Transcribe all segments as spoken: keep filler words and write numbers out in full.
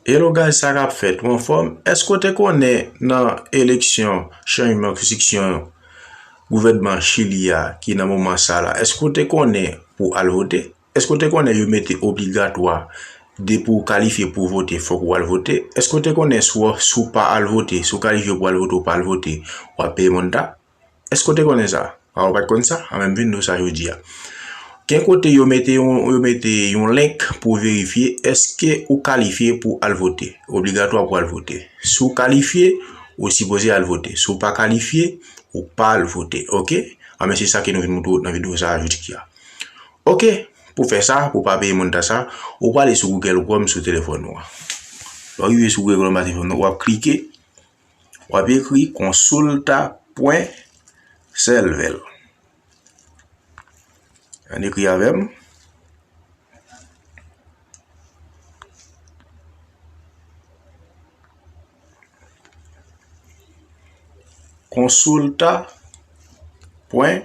Hello guys, sa k ap fèt? Ou anfòm? Èske w te konnen nan eleksyon chanjman konstitisyon gouvènman Chili a ki nan moman sa la, èske w te konnen pou al vote? Èske w te konnen yo mete obligatwa depi w kalifye pou vote, fòk ou al vote? Èske w te konnen si w, si w pa al vote, si w kalifye pou al vote, ou pa al vote, w ap peye monta? Èske w te konnen sa? A, ou pa t konn sa? A, men m vin di w sa jodi a. Gen kote yo mete yon, yo mete yon link pou verifye èske ou kalifye pou al vote. Obligatwa pou al vote. Si w kalifye, ou sipoze al vote. Si w pa kalifye, ou pa al vote. Oke? A, men se sa ke nou vin montre w nan videyo sa a jodi a. Oke, pou fè sa, pou pa peye monta sa, ou prale sou Google Chrome sou telefòn ou an. Lè w rive sou Google Chrome nan telefòn ou, w ap klike, w ap ekri consulta pwen server. Ann ekri avè m. Consulta pwen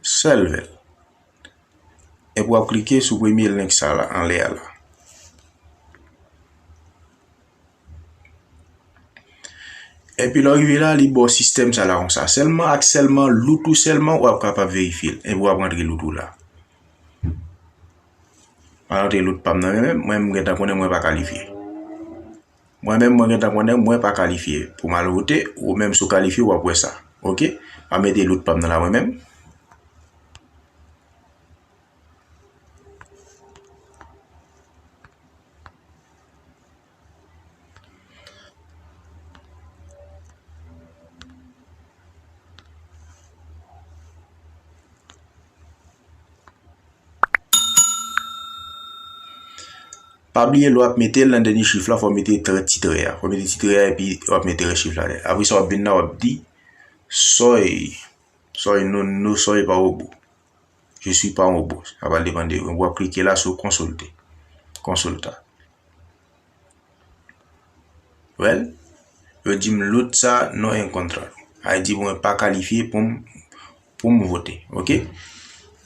server. Epi w ap klike sou premye link sa la, anlè a la. Epi lè w rive la, li ba w sistèm sa la konsa. Sèlman ak sèlman loot ou sèlman, w ap kapab verifye l. Epi w ap rantre loot ou la. Mwen rantre loot pa m nan men menm, mwen menm m gentan konnen mwen pa kalifye. Mwen menm, mwen gentan konnen mwen pa kalifye pou m al vote, ou menm si w kalifye, w ap wè sa. Oke? M ap mete loot pa m nan la mwen menm. Pa bliye, lè w ap mete l nan dènye chif la, fò w mete trè, ti trè a. Fò w mete ti trè a epi w ap mete rès chif la. Apre sa, w ap vin la, w ap di, soy, soy, no, no soy pa robot. Je suis pas un robot. Sa va depann de ou. W ap klike la sou konsilte. Konsilta. Well, yo di m loot sa non encontrado. Sa vle di mwen pa kalifye pou m, pou m vote. Oke?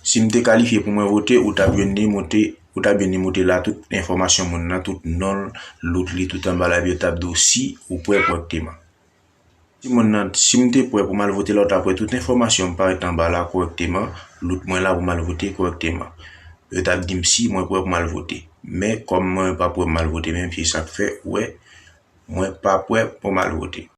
Si m te kalifye pou mwen vote, ou t ap jwenn li monte, ou t ap jwenn li monte la tout enfòmasyon moun nan, tout non l, loot li tout anba la, epi yo t ap di w si ou prè kòrèkteman. Timoun nan, si m te prè pou m al vote la, ou t ap wè tout enfòmasyon m parèt anba la kòrèkteman, loot mwen la pou m al vote kòrèkteman. Yo t ap di m si mwen prè pou m al vote. Men kòm mwen pa prè pou m al vote menm, se sa k fè, ou wè, mwen pa prè pou m al vote.